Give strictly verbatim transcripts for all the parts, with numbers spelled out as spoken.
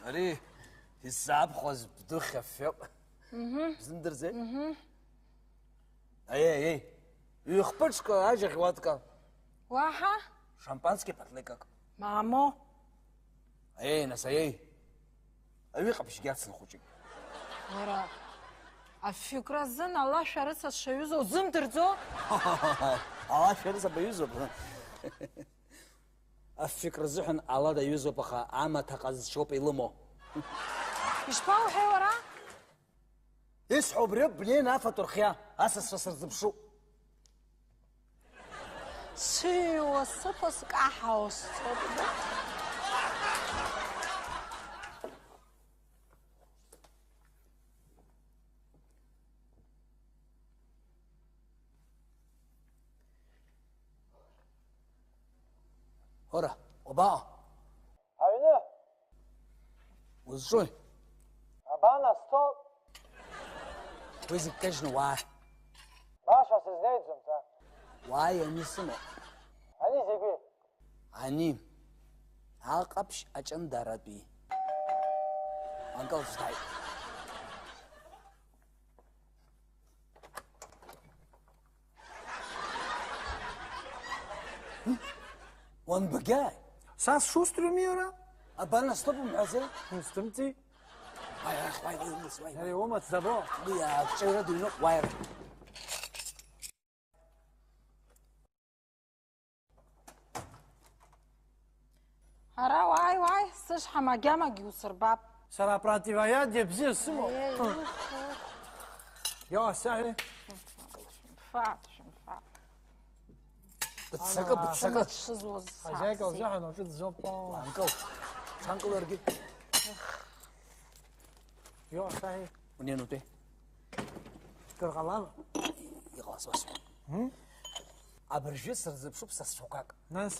Ари исзаабхәаз бдухь афҩоуп. Мгм. Бзымдырзеи? Мгм. Аиеи, аиеи. Ҩ-хԥыҽк ажь ахьуатка. Уаҳа? Шампански ԥатлыкак. Мамо. Аиеи, нас, аиеи. Аҩы ҟаԥшьгьы ацын хәыҷык. Уара, афҩыкра азын ала шәарыцацәа ҩыза узымдырӡо? Ала шәарыцацәа ҩызоуп. Афҩык рзыҳәан ала даҩызоуп, аха амаҭа ҟазшьоуп илымоу. Ишԥауҳәеи уара? Исҳәо убриоуп, бнеины афатә рхиа, асасцәа сырзыԥшуп. Сыҩуа сыԥо скаҳауа сцоит. Ҳора, уабаҟоу? Аҩны. Узҿуи? Абан астол. Уи зегь кажьны уаа. Баша сызнеиӡом са. Уааи, ани сымоуп. Ани зегьы. Ани. Аҟаԥшь аҷандаратәи. Анкыл дааит. Уанбагьааи? Са сшустрами уара? Абан астол умҳәази? Устымци? Уаи, уаи, уаи, уаи, уаи, уаи. Ари умаҵ забо? Уи акҿаҩра дыҩноуп, уааи. Ара уааи, уааи, сышҳам агьамагьы усырбап. Сара апротивоядие бзиа сымоуп. Еи, ух, ух. Ио, саҳәи. Шәымфа, шәымфа. Быццакы, ана, быццакы. Сымаҵ шызуаз. Хозяйка сааԥсеит. Лзыҳәан уаҿы дзоуп. Уаанкыл. Ҽанкыларгьы. Ио, саҳәи. Унеи, унтәеи. Кыр ҟалама? Иҟалаз уасҳәап. М? Абыржәы сырзыԥшуп са сцәақәак. Нас?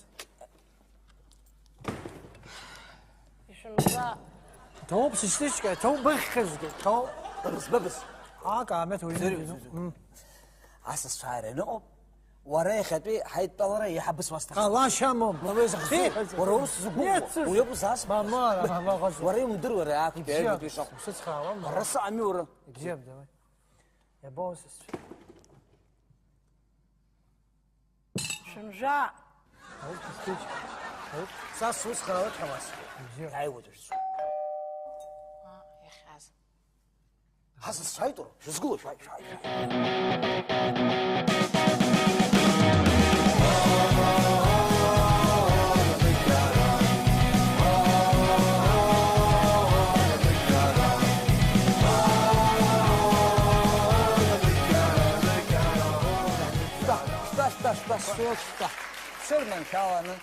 Ишәымба. Ҭоуп, сыҽнышьқәа, ҭоуп, быххьзгьы, ҭоуп. Быбз, быбз. Ак, аамеҭ уҩны. Зырҩ, зырҩ. М. Асасцәа ааира ианыҟоуп, уара иахьатәи ҳаидтәалара еиҳа бысуасҭахоит. Ҟалашьа амоуп. Мамеи захьӡу, уара урыс зыгәыӷуа. Нет, сыс-, уи акәзааз? Мама, мама, ҟаза. Уара иумдыруа ари актәи аҩбатәи шахә. Ибзиап, сыцхраауама? Ара сыҟами уара. Ибзиап, давай. Иабоу сасцәа? Шәымжәа! Ауп, сысҭыч. Ауп. Са сусхаауеит ҳәа уасҳәеит. Ибзиоуп. Иааиуеит уажәшьҭа. А, иахьаз. Ҳа сысцәааит уара, шәызгыло, шәааи, шәааи, шәааи. Шәтәа, шәтәа, шәтәа, шәтәа, шәтәа, шәтәа. Шәырманшәаланы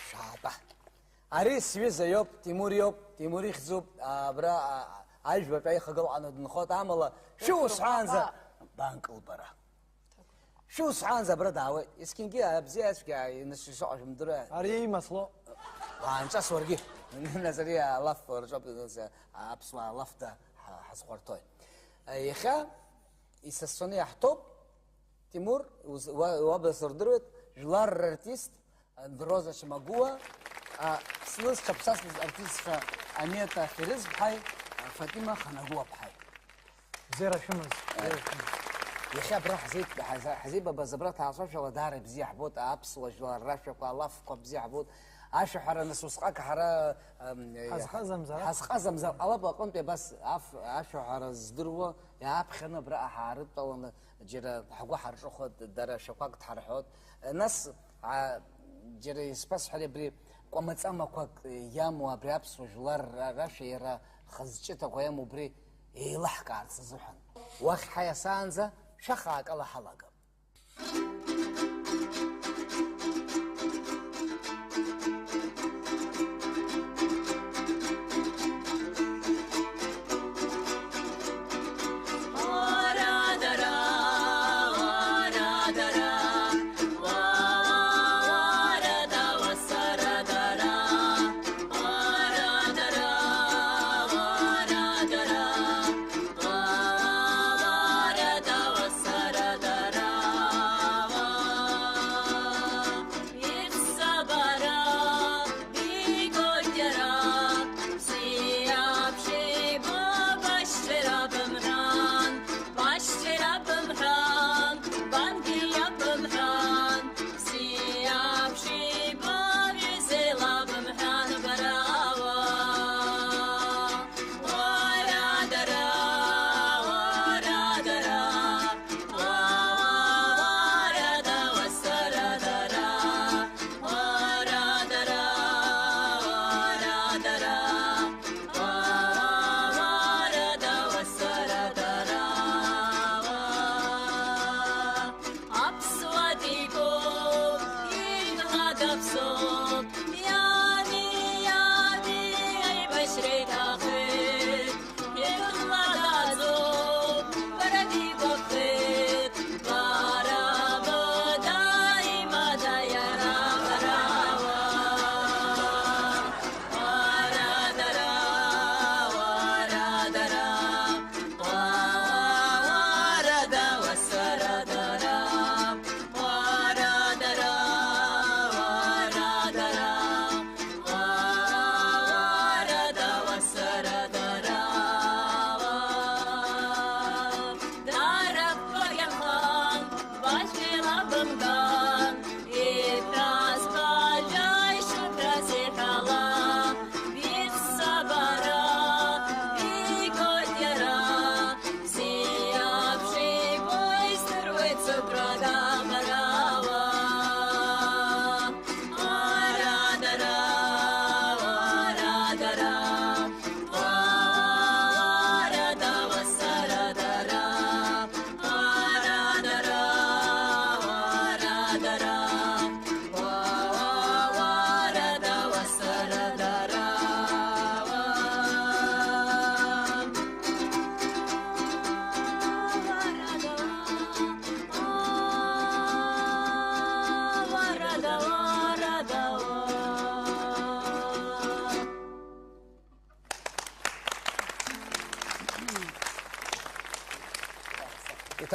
шәаатәа. Ари сҩыза иоуп, Тимур иоуп, Тимур ихьӡуп, абра, а, ажәбатәи аихагылаҟны дынхоит, амала шәусҳәаанӡа банкылбара. Шәусҳәаанӡа абра даауеит. Есқьынгьы абзиа ацәгьа инышәшаҟа шәымдыруеи. Ари имасло. Уаанҿас уаргьы. Нас ари алаф рҿоуп, нас аԥсуаа алафда ҳа-, ҳазхәарҭоуи. Иахьа исасцәаны иаҳҭоуп, Тимур, уз-, уа-, уабацәа рдыруеит, жәлар рартист, Роза Чамагәуа, а, Аԥсны зҽаԥсазтәыз артистцәа Амета Хьырызԥҳаи, а, Фатима Ханагәуаԥҳаи. Бзиара шәымаз, бзиара шәымаз. Иахьа абра ҳзеит-, ҳаза-, ҳзеибабаз абра ҭаацәашәала даара ибзиа ҳбоит, аԥсуа жәлар рашәақәа, алафқәа бзиа ҳбоит. Ашәаҳәара нас усҟак ҳара, ам, ҳазҟазамзар акәхап. Ҳазҟазамзар ҟалап аҟынтәи абас аф-, ашәаҳәара здыруа иааԥхьаны абраҟа ҳаарыдтәаланы џьара ҳгәы ҳарҿыхоит, дара шәақәак дҳарҳәоит. Нас, а, џьара исԥасҳәари абри кәамаҵамақәак иамоу абри аԥсуа жәлар ра-, рашәа иара хазҷыдақәа иамоу убри еилаҳкаарц азыҳәан. Уахь ҳаиасаанӡа шәахаак ала ҳалагап.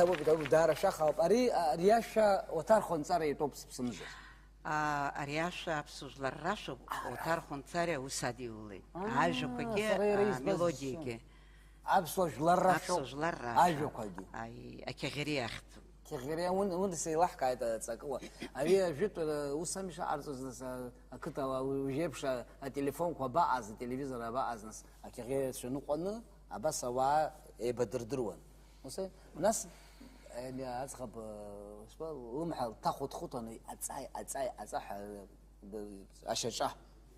Абоуп, абоуп, даара шәаха ауп. Ари, ари ашәа уаҭархәанҵара иатәоуп сыԥсымзар. А, ари ашәа аԥсуа жәлар рашәоуп, уаҭархәанҵара аус адиулеит. Аа, ажәақәагьы, сара иара а, избаз мелодиагьы. Аԥсуа жәлар рашәоуп. Аԥсуа жәлар рашәа. Ажәақәагьы. Аи, ақьаӷьариа ахьӡуп. Қьаӷьариа, уи, уи сеилаҳкааит аҵакыла. Ари ажәытәра ус ами шаҟарҵоз, нас, а, ақыҭала уи, уажәеиԥш а, ателефонқәа абаҟаз, ателевизор абаҟаз, нас, ақьаӷьариацәа ныҟәаны, абас ауаа еибадырдыруан. Ус, нас, ами, аӡӷаб, а, ус, лымҳа лҭахәыҭхәыҭуан, аҵаи, аҵаи, аҵа ҳәа, б-, ашьаҿа.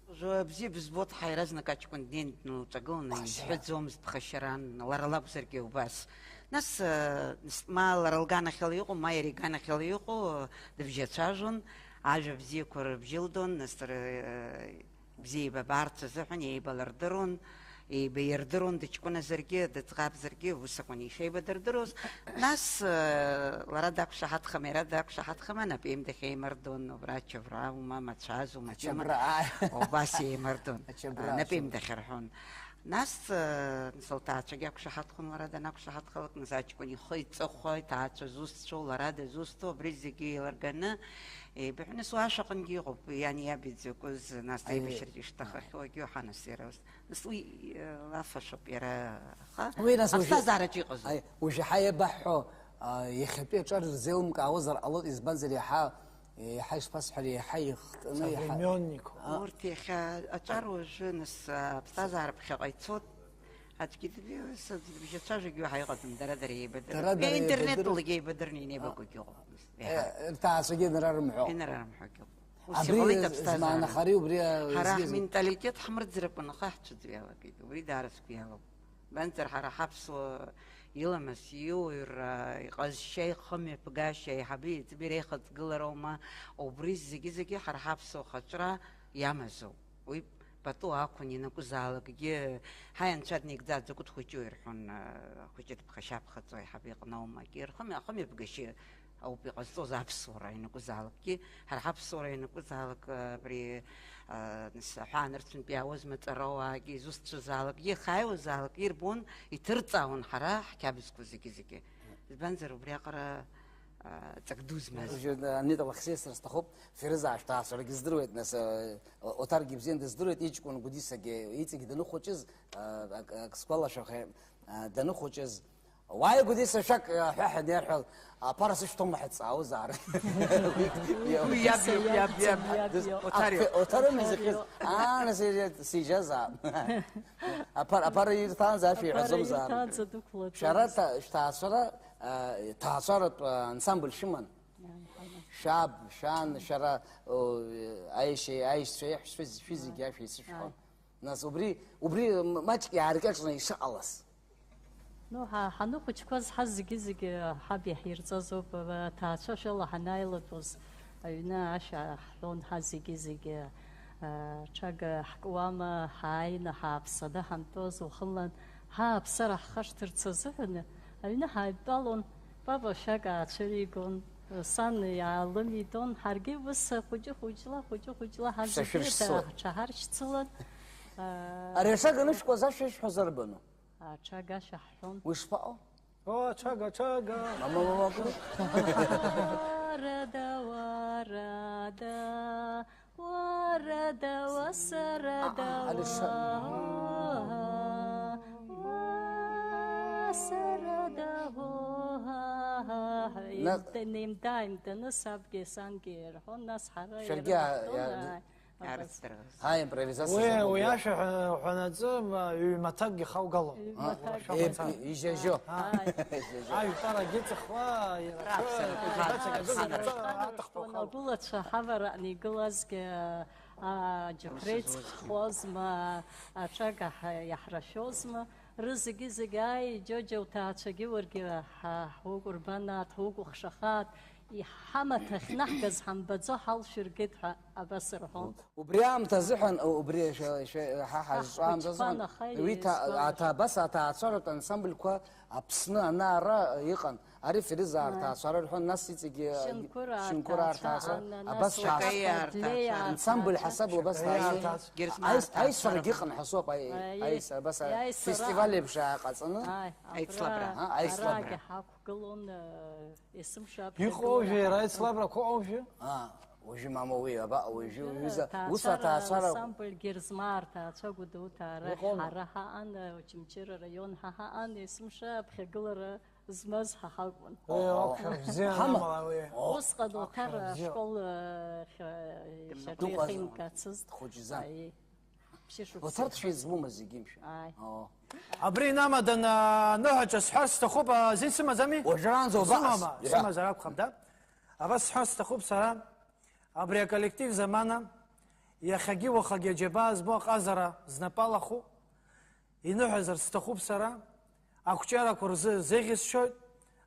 Уажәы бзиа бызбоит, ҳа иаразнак аҷкәын днеин днылҿагыланы, ԥхашьара. Изҳәаӡомызт, ԥхашьаран, лара лакәзаргьы убас. Нас, э, ма лара лганахьала иҟоу, ма иара иганахьала иҟоу, э, дыбжьацәажәон, ажәа бзиақәа рыбжьылдон, нас р-, э, бзиа еибабарц азыҳәан еибалырдыруан, еибаирдыруан, дыҷкәыназаргьы, дыӡӷабзаргьы, ус акәын ишеибадырдыруаз. Нас, э, лара дақәшаҳаҭхама, иара дақәшаҳаҭхама, напеимдахь еимырдон, убра ачабра аума, мацәазу, мачума. Ачабра, ааи. Убас еимырдон. Ачабра, напеимдахь ачабра. Рҳәон. Нас, э, нас лҭаацәагьы ақәшаҳаҭхон, лара данақәшаҳаҭхалак, нас аҷкәын ихы иҵыхәа, иҭаацәа зусҭцәоу, лара дызусҭоу, абри зегьы еилырганы, еибыҳәаны, нас уа ашәаҟынгьы иҟоуп, иани иаби дзакәыз, нас аибашьраҿы ишҭахахьоу, агьы уаҳа, нас иара ус. Нас уи, э, лафашоуп иара, аха уи нас уажәы аԥсҭазаараҿы иҟазоуп. Аи, уажәы ҳа иабаҳҳәо, а, иахьатәи аҿар рзеилымкаауазар ҟалоит, избанзар иаҳа, иаҳа ишԥасҳәари, иаҳа ихтны, иаҳа Современников. А. Урҭ иахьа аҿар уажәы, нас, а, аԥсҭазаара ԥхьаҟа ицоит. Аӡәгьы дыбжьацәажәогьы уаҳа иҟаӡам, дара-дара еибадырра. Дара-дара еибадырра. Интернетлагьы еибадырны инеибакәгьы ыҟоуп, нас. Еиҳа. Э, рҭаацәагьы инарарымҳәо. Инарарымҳәогьы ыҟоуп. Ус абри иҟалеит аԥсҭазаара. Змаанахари убри, а, ҳара згьы-, ҳменталитет ҳмырӡракәа нахаҳцәыӡ иалагеит. Убри даара сгәы иалоуп. Избанзар, ҳара ҳаԥсуа иламыс, иуаҩра, иҟазшьа, ихымҩаԥгашьа, аиҳаби аиҵби реихаҵгылароума, убри зегьы-зегьы ҳара ҳаԥсуа хаҿра иамазоуп. Уи пату ақәын ианакәызаалакгьы, ҳаи, анцәа днаигӡа, дзакәытә хәыҷу ирҳәон, а, хәыҷы дыԥхашьаԥхаҵо аиҳабы иҟны аума, акгьы рхымҩа-, ахымҩаԥгашьа ауп иҟазҵоз аԥсуара ианакәызаалакгьы, ҳара ҳаԥсуара ианакәызаалак, а, абри, а, нас, аҳәаанырцәынтә иаауаз маҵарауаагьы, изусҭцәазаалакгьы, ихааиуазаалак ирбон, иҭырҵаауан ҳара ҳқьабзқәа зегьы-зегьы. Избанзар, убриаҟара, а, ҵак ду змаз. Уажәы, а, Анита Лахсиа сара сҭахуп, Ферызаа шәҭаацәарагьы здыруеит, нас, а, О-, Оҭаргьы бзианы дыздыруеит, иҷкәын Гәдисагьы иҵегь даныхәыҷыз, а, ак, ак сгәалашәахьеит, а, даныхәыҷыз, уааи, Гәдиса, шәак, а, ҳәа ҳәа иарҳәалак, аԥара сышәҭома ҳәа дҵаауазаарын. Уи иаб, иаб, иаб, иаб, иаб, иаб. Оҭарио. Оҭарио, Оҭарио мызахьыз. Аа, нас иара сижьазаап. Аԥара, аԥара ирҭаанӡа ашәа аԥара иҳәаӡомзаарын. Ирҭаанӡа дықәлаӡомызт. Шәара ҭа-, шәҭаацәара, а, ҭаацәаратә, а, ансамбль шәыман? Шәаб, шәан, шәара, о, аишьа-, аишьцәа, еиҳәшьцәа, шәи зегьы ашәа исышәҳәон. Ааи. Нас убри, убри м-, маҷк иааркьаҿны ишыҟалаз. Ну, ҳа-, ҳаныхәыҷқәаз ҳа зегьы-зегьы ҳаб иаҳирҵазоуп, а, аҭаацәа шәала ҳанааилатәоз аҩны ашәа ҳҳәон ҳа зегьы-зегьы, а, ҽага ҳкуама, ҳааины ҳааԥсаны ҳантәоз уахынлан, ҳааԥсара ҳхашҭырц азыҳәан аҩны ҳааидтәалон. Папа шәак аацәыригон, сан иаалымидон, ҳаргьы ус хәыҷы-хәыҷла, хәыҷы-хәыҷла ҳа зегьы ҳҽаҳаршьцылан. Ари ашага анышәкуаз ашәа ишәҳәоз арбану? Аҽага ашәа ҳҳәон. Уи шԥаҟоу? О, аҽага, аҽага! Мама, мама, мама. Уарада, уарада. Уарада, уасарада, уа, уасарада, уа. Имда-, имда-, имданы сабгьы сангьы ирҳәон, нас ҳара ирҳәон, иа-, ааи, абас. Ҳа, импровизациа уи, уи ашәа ҳәа-, ҳәанаҵы, ма, ҩ-маҭакгьы хаугалон. Ҩ-маҭак. Уашәа мацара. Ижьажьо. Ааи. Ижьажьо. Ажәтәарагьы ҵыхуа, иара. Раԥхьа, раԥхьа, раԥхьа, раԥхьа. Агәылацәа ҳавараны игылазгьы, а, џьықәреи ҵххозма, аҽага ҳа-, иаҳрашәозма, рызегьы-зегьы, ааи, Џьоџьа уҭаацәагьы уаргьы ҳа-, ҳукәырбанааит, ҳукәыхшахааит, иҳамаҭа ахьнаҳгаз ҳамбаӡо ҳалшәыргеит ҳәа абас рҳәон. Убри аамҭа азыҳәан, убри шәа-, шәа-, ҳа ҳазҿу аамҭа азыҳәан, уи ҭа-, аҭа-, абас аҭаацәаратә ансамбльқәа Аԥсны ана-ара иҟан. Ари Фериза Ааи. Арҭаацәа рҳәон, нас иҵегьы Шьынқәыр Шьынқәыр Арҭаацәа, Арҭаацәа, Леиа Абас Арҭаацәа, Ҭаацәа, Длеиа Ансамбль Арҭаацәа. Ҳасабла абас Ҭаацәа. Герзмаа Аис-, Арҭаацәа аисарагьы рҳәон. Ыҟан ҳәа соуп, аи-, Аи-, аис-, абас а-, аисара. Фестиваль еиԥш ааҟаҵаны. Ааи, абра, Аицлабра. А, аицлабра. Арагьы ҳақәгылон, э, есымша аԥхьагылара. Иҟоужәеи, ара аицлабрақәа ыҟоужәеи? А, уажәы мама уи, абаҟа уажәы, уажәы уҩыза, ус Ҭаацәара аҭаацәара. Ансамбль Герзмаа Арҭаацәа Гәдоуҭа ара Иҟоума? Ҳара ҳаҟан, Очамчыра араион ҳа ҳаҟан, есымша аԥхьагылара змаз ҳа ҳакәын. Уи О, о. Ауԥшәма бзиан Ҳама. Амала уи. О. Усҟан Оҭар Ауԥшәма бзиан. Ашкол, э, хьа-, шьаҿа Дыҟазма. Ихеимкацызт. Дхәыҷӡан. Аиеи. Ԥшьышықәса. Оҭар дшәеизбома зегьы, мшәан? Ааи. О. Абри инамадан, а, ныҳәаҿа сҳәар сҭахуп, а, азин сымаӡами? Уажәраанӡа убаҟаз. Сымама, Иҳәа. Сымазар акәхап, да? Абас сҳәар сҭахуп сара. Абри аколлектив замана, иахьагьы уахагьы аџьабаа збо аҟазара знапы алахәу, иныҳәазар сҭахуп сара, ақәҿиарақәа рзы зеӷьасшьоит,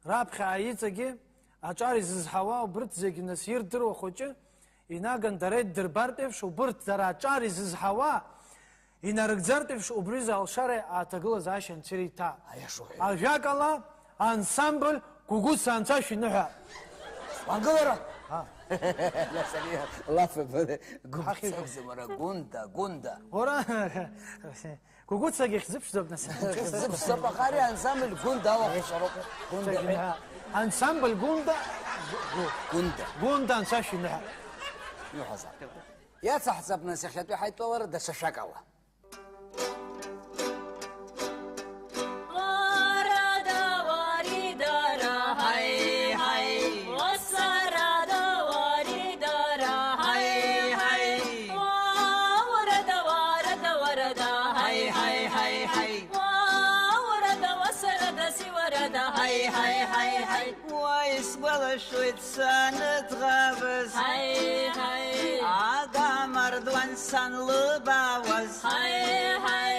раԥхьа аиҵагьы аҿар изызҳауа убырҭ зегь нас ирдыруа хәыҷы инаган дара иддырбартә еиԥш, убырҭ дара аҿар изызҳауа, инарыгӡартә еиԥш, убри рзы алшареи аҭагылазаашьа анцәа ириҭа. Аиаша уҳәеит. Ажәакала, ансамбль Гәыгәыца анцәа шәиныҳәа. Уангылара? А. Нас ари лаф абара, Гәыгәыца Ҳахьыжәга. Акәӡам, ара, Гәында, Гәында. Уара, Гәыгәыцагьы хьӡыԥшӡоуп, нас. Хьӡыԥшӡоуп, аха ари ансамбль Гәында алахәцәа роуп. Гәында. Шәиныҳәа. Ансамбль Гәында. Гәында. Гәында анцәа шәиныҳәа. Иуҳәазар. Иацаҳҵап, нас, иахьатәи ҳаидтәалара даҽа шәакала. Уарада, уаридара, ҳаи, ҳаи. Уасарада, уаридара, ҳаи, ҳаи. Уа, уарада, уарада, уарада, ҳаи, ҳаи, ҳаи, ҳаи. Уа, уарада, уасарада, сиуарада, ҳаи, ҳаи, ҳаи, ҳаи. Уа, исгәалашәоит саныӡӷабыз. Ҳаи, ҳаи. Агамардуан санлыбаауаз. Ҳаи, ҳаи.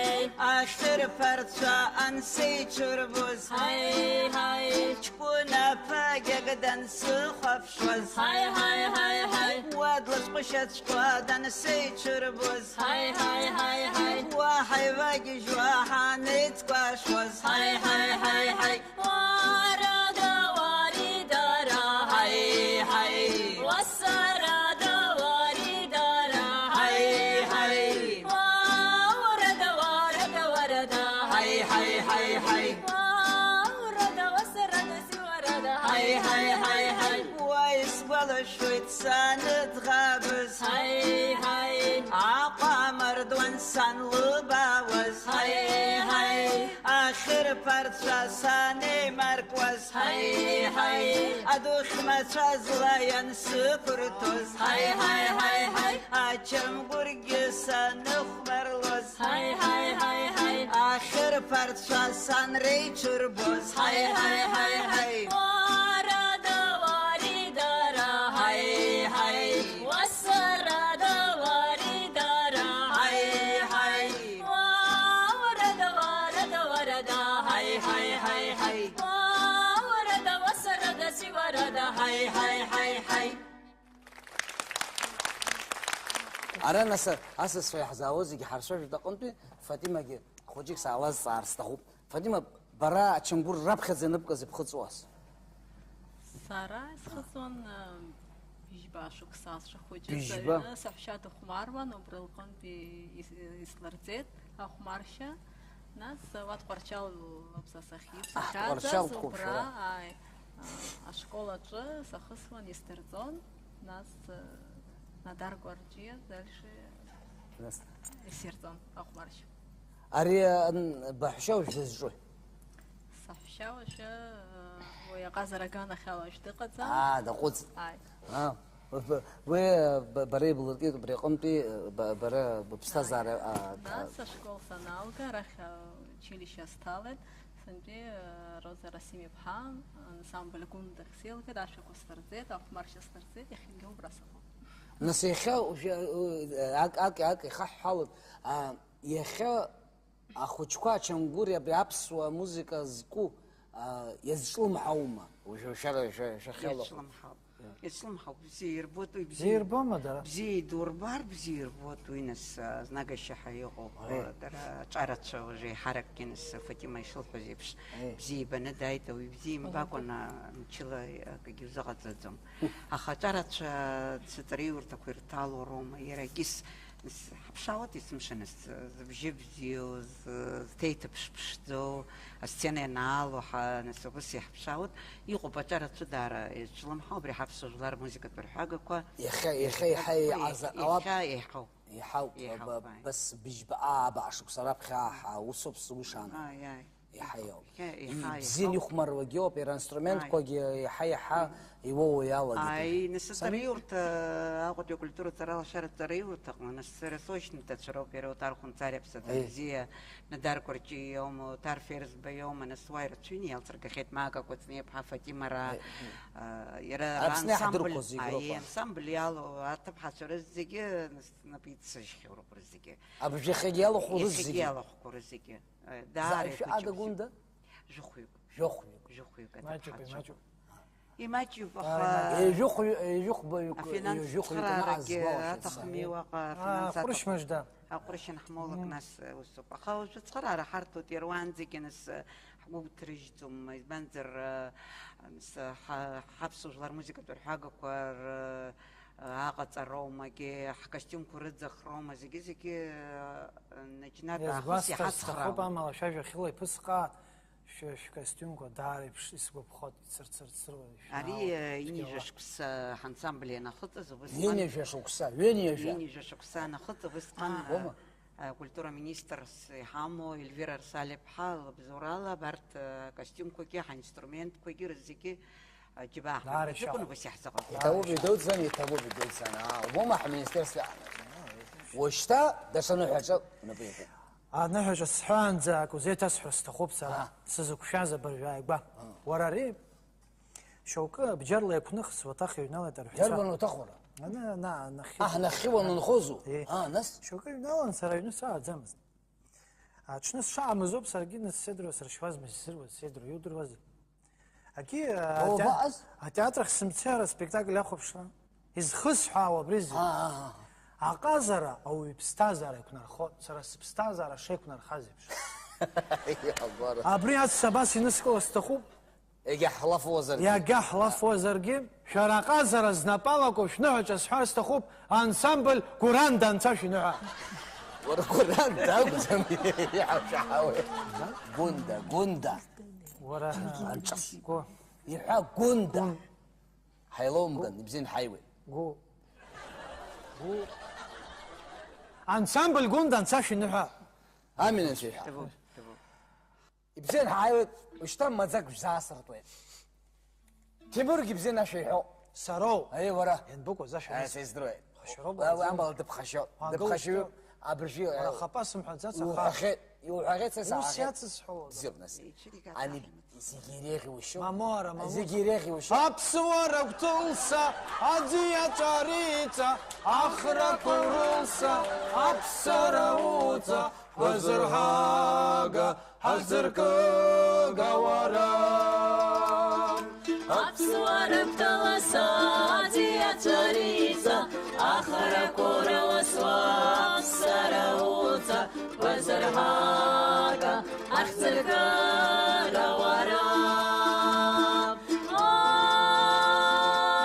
Ахьырԥарцәа ансеиҽырбоз. Ҳаи, ҳаи. Ҷкәын аԥагьак дансыхәаԥшуаз. Ҳаи, ҳаи, ҳаи, ҳаи. Уа длызҟәышьаҵәҟьа дансеиҽырбоз. Ҳаи, ҳаи, ҳаи, ҳаи. Уа ҳаивагьежьуа ҳанеицкәашоз. Ҳаи, ҳаи, ҳаи, ҳаи. Уарада, уаридара, ҳаи, ҳаи. Уасарада, уаридара, ҳаи, ҳаи. Уарада, уарада, уарада, ҳаи, ҳаи, ҳаи, ҳаи. Уарада, уасарада, сиуарада, ҳаи, ҳаи, ҳаи, ҳаи. Уа, исгәалашәоит саныӡӷабыз. Ҳаи, ҳаи. Аҟәа амардуан санлыбаауаз. Ҳаи, ҳаи. Ахьырԥарцәа санеимаркуаз. Ҳаи, ҳаи. Адухь мацәазла иансықәырҭоз. Ҳаи, ҳаи, ҳаи, ҳаи. Ачамгәыргьы саныхәмарлоз. Ҳаи, ҳаи, ҳаи, ҳаи. Ахьырԥарцәа санреиҽырбоз. Ҳаи, ҳаи, ҳаи, ҳаи. Уарада, уаридара, ҳаи, ҳаи. Уасарада, уаридара, ҳаи, ҳаи. Уарада, уарада, уарада, ҳаи, ҳаи, ҳаи, ҳаи. Уарада, уасарада, сиуарада, ҳаи, ҳаи, ҳаи, ҳаи. Ара нас асасцәа иаҳзаауа зегьы ҳарцәажәоит аҟынтәи, Фатимагьы хәыҷык саалазҵаар сҭахуп. Фатима, бара ачамгәыр раԥхьаӡа ианыбкыз ибхыҵуаз? Сара исхыҵуан, а, быжьба шықәса, сцәа хәыҷы Быжьба? Ҵаҩны, саҳәшьа дыхәмаруан, убри лҟынтәи ис-, ислырҵеит ахәмаршьа. Нас, а, уа Тҟәарчал ауп са сахьиз, Аҳ, сахьааӡаз, Тҟәарчал дхәуп, убра, шәара. Ааи, а, ашкол аҿы сахысуан, исдырҵон, нас, а, Надар Гәарҷиа дальше Нас. Исирҵон ахәмаршьа. Ари, а, н-, баҳәшьа уажә дызҿуи? Саҳәшьа уажәы, а, уи аҟазара аганахьала уажә дыҟаӡам. Аа, даҟәыҵ. Ааи. Аа, б-, б-, уи, а, б-, бара ибылыркит убри аҟынтәи, а, б-, бара быԥсҭазаара, Ааи. А, Нас а, ашкол саналга, арахь, а, училище сҭалеит. Сынтәи, э, Роза Расим-иԥҳа, ансамбль Гәында ахь сеилгеит, ашәақәа сдырҵеит, ахәмаршьа сдырҵеит, иахьагьы убра сыҟоуп. Нас иахьа, уажәы, э, ак, ак, ак ихаҳҳәалоит, а, иахьа ахәыҷқәа ачамгәыри абри аԥсуа музыка зку, а, иазҿлымҳаума? Уажәы шәара, шәа-, шәахьалахәу. Иазҿлымҳауп. Ицлымҳауп, бзиа ирбоит уи, бзиа. Бзиа ирбома дара? Бзиа идурбар, бзиа ирбоит уи, нас, а, знагашьа ҳәа иҟоуп. Аи. Дара аҿарацәа уже еиҳаракгьы, нас, Фатима ишылҳәаз еиԥш, Аи. Бзиа ибаны дааит, ауаҩы бзиа имбакәан, а, мчыла акгьы узыҟаҵаӡом. Аха аҿарацәа цыҵареиурҭақәа ирҭало роума, иара акис, нас, ҳаԥшаауеит есымша, нас, зыбжьы бзиоу, з-, зҭеиҭыԥш ԥшӡоу, асцена ианаало ҳа, нас, убас иаҳԥшаауеит. Иҟоуп аҿарацәа даара изҿлымҳау абри ҳаԥсуа жәлар рмузыкатә рҳәагақәа. Иахьа, иахьа еиҳа Иахьа еиҟазар ҟалап. Иахьа еиҳауп. Иаҳауп, Иаҳауп, ба-, ааи. Бас быжьба, аа, баа шықәса раԥхьа аҳа, усоуп сгәы ишаанагоу. Ааи, ааи. Иаҳа иоуп. Иаҳа, иаҳа, Ибзианы иаҳауп. Ихәмаруагьы ауп, иара инструментқәагьы Ааи. Иаҳа-иаҳа иуоуа иалагеит. Ааи, нас Сами? Аҵараиурҭа, Аҟәатәи акультуратә ҵарала ашәаратә ҵараиурҭаҟны, нас сара сочно ҭацәароуп, иара Оҭар Хәынҵариа, Аԥсаҭа Ааи. Бзиа, Нодар Кәарҷиа иоума, Оҭар Ферзба иоума, нас уа ирацәаҩны иалҵыргахьеит, Мага Кәыҵниаԥҳа, Фатима Ра-, Ааи. А, иара Аԥсны иаҳдырқәоу ансамбль, зегь роуп, аиеи, а. Ансамбль иалоу аҭыԥҳацәа рызегьы, нас, напы иццышьхьоу роуп рызегьы. Абыржә иахьагьы иалахәу Иахьагьы рызегьы? Иалахәқәоу рызегьы. Э, даара Заҩ шәы ада ихәыҷуп зегьы. Гәында? Жәохәҩык. Жәохәҩык. Жәохәҩык Маҷуп, аҭыԥҳацәа. Имаҷуп. Имаҷуп, Ааи, аха маҷуп. Ҩажәохәҩы-, ҩажәихәба-, афинанстә ҩажәихәҩык цхыраарагьы анаазгауа аҭахым шәа. Иуаҟа, Аа, афинанс аҟәыршь аҭахым. Мыжда. Аҟәыршь анҳмоулак Мм. нас, э, усоуп. Аха уажәы ацхыраара ҳарҭоит, иара уаанӡагьы нас, э, ҳгәы ҭрыжьӡом, избанзар, э, нас, э, ҳа-, ҳаԥсуа жәлар рмузыкатә рҳәагақәа р-, э, аҟаҵароумагьы, ҳкостиумқәа рыӡахроума, зегьы-зегьы, э, наџьнатә аахыс Иазгәасҭар сҭахуп, иҳацхраауеит. Амала шәажәа хьыла иԥысҟаа, шәа-, шәкостиумқәа даара еиԥш исгәаԥхоит, ицырцырцыруа, ишәаауеит, Ари, э, цәгьала. Ҩынҩажәа шықәса ҳансамбль ианахыҵыз, убысҟан Ҩынҩажәа шықәса, ҩынҩажәа. Ҩынҩажәа шықәса анахыҵ, убысҟан, Аа. Ума? Э, акультура министрс иҳамоу Ельвира Арсалиаԥҳа лыбзоурала абарҭ, э, акостиумқәагьы, ҳаинструментқәагьы рызегьы, э, џьабаа Даара ҳмаӡакәан ишьахә. Убас иаҳзыҟаҵеит. Иҭабуп, идуӡӡан, иҭабуп, идуӡӡан. Аа, ума ҳминистерство иаанагоит. Уажәшьҭа даҽа ныҳәаҿа унапы иакуп. Аныҳәаҿа сҳәаанӡа акы узеиҭасҳәар сҭахуп сара, Аа. Сызықәшәаз абыржәы ааигәа. Аа. Уара ари Шьоукы бџьарла иақәныхс уаҭах иҩналеит арҳәцәа. Иарбан уаҭах уара? Ана, ана, нахьхьи. Аҳ, нахьхьи уанынхозу? Э. Аа, нас? Шьоукы иҩналан, сара аҩны сааӡамызт. Аҽны сшаамыз ауп саргьы, нас, сеидроу сыршьуазма, исзыруаз, сеидроу иудыруазеи? Аки, а, Уабаҟаз? Атеатр ахь сымцеит аспектакль ахәаԥшра. Изхысҳәаауа абри зегь. Аа, аа, аа. Аҟазара ауаҩы иԥсҭазаара иқәнархоит, сара сыԥсҭазаара шеиқәнархаз еиԥш. Иабара. Абри аҵәца абас иныскыло сҭахуп. Егьа ҳлафуазаргьы. Иагьа ҳлафуазаргьы, шәара аҟазара знапы алаку шәныҳәаҿа сҳәар сҭахуп, ансамбль Гәыранда анцәа шәныҳәа. Уара Гәыранда акәӡам, иҳашәаҳауеи. Гәында, Гәында. Уара, Анҿас. Гәы. Иҳәа Гәында. Гәын. Ҳаилоумган, ибзиан ҳаиуеит. Гәы. Гәы. Ансамбль Гәында анцәа шәныҳәа. Амин анцәа иҳәа. Ҭабуп, ҭабуп. Ибзиан ҳааиуеит, ушьҭа маӡак шәзаасыртуеит. Ҭемургьы ибзиан ашәа иҳәо. Сароу. Аи, уара. Ианбыкәыз ашәа Аи, исҳәо? Сездруеит. Ԥхашьароуп, Уа, уа, уаҵоу. Амала дыԥхашьо, Уаагыл дыԥхашьо, шьҭоу. Абыржәы, Уара аи, хапа сымҳәаӡац, аха. Иуҳәахьеит, иуҳәахьеит, са Ус саҳахьеит. Иацысҳәауада? Бзиоуп, нас. Ани, зегь иреиӷьу ушьоу. Мамоу, ара, мамоу. Зегь иреиӷьу ушьоу. Аԥсуара гәҭылса, аӡы иаҵәариҵа, ахрақәа урылса, аԥсара уҵа, Базырҳага, ҳазыркыга уара. Аԥсуара гәҭылса, аӡы иаҵәариҵа, ахрақәа урылсуа, аԥсара уҵа, Базырҳага, ҳахьӡыркыга уара.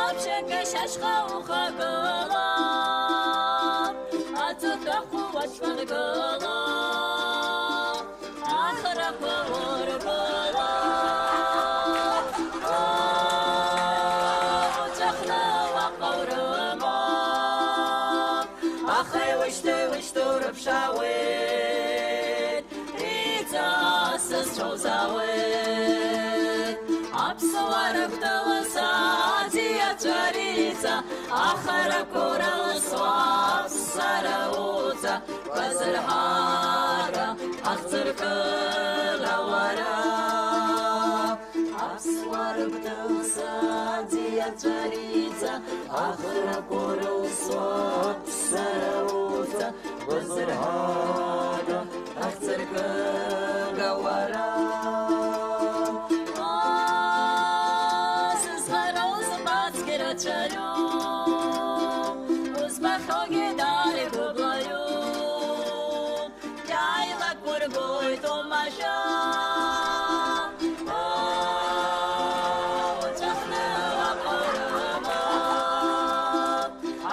Аԥшьагашьа ашҟа ухагыла, аҵыхәтәахә уашәмыргыла, ахрақәа ургыла, уҵәахны уаҟа урыма. Аха иушьҭеи-ушьҭоу рыԥшаауеит, иҵасызцәоузаауеит. Аԥсуара гәҭылса, аӡы иаҵәариҵа, ахрақәа урылсуа, аԥсара уҵа, Базырҳага, ҳахьӡыркыга уара. Аԥсуара гәҭылса, аӡы иаҵәариҵа, ахрақәа урылсуа, аԥсара уҵа, Базырҳага, ҳахьӡыркыга уара. Сызхароу зымбацгьы рацәа, Узбахьоугьы дааигәыблаҩуп, иааилақәыргоит уамашәа. Уҵәахны лаҟәырмоуп,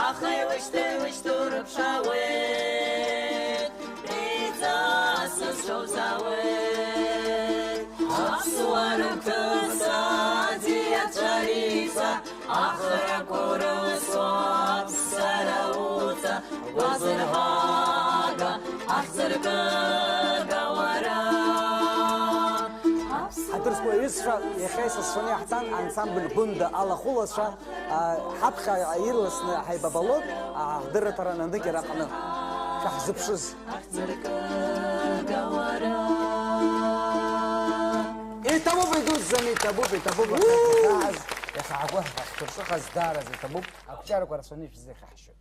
аха иушьҭеи-ушьҭоу рыԥшаауеит, реиҵасыз шоузаауеит. Аԥсуа рыгәҭыса, аӡиацәа реиҵа, ахрақәа урылсуа, аԥссара уҵа, уазырҳәага, ахьӡыркыга уара. Ҳаҭыр зқәу аҩызцәа, иахьа исасцәаны иаҳҭан ансамбль Гәында алахәылацәа, а, ҳаԥхьа ирласны ҳаибабалоит, а, ҳдырраҭара наныкьара аҟны. Шәаҳзыԥшыз. Ахьӡыркыга уара. Иҭабуп, идуӡӡаны иҭабуп, иҭабуп, иахьа ҳгәы ҳахьҭыршыхаз даараӡа иҭабуп, ақәҿиарақәа рацәаны ишәзеиӷьаҳшьоит.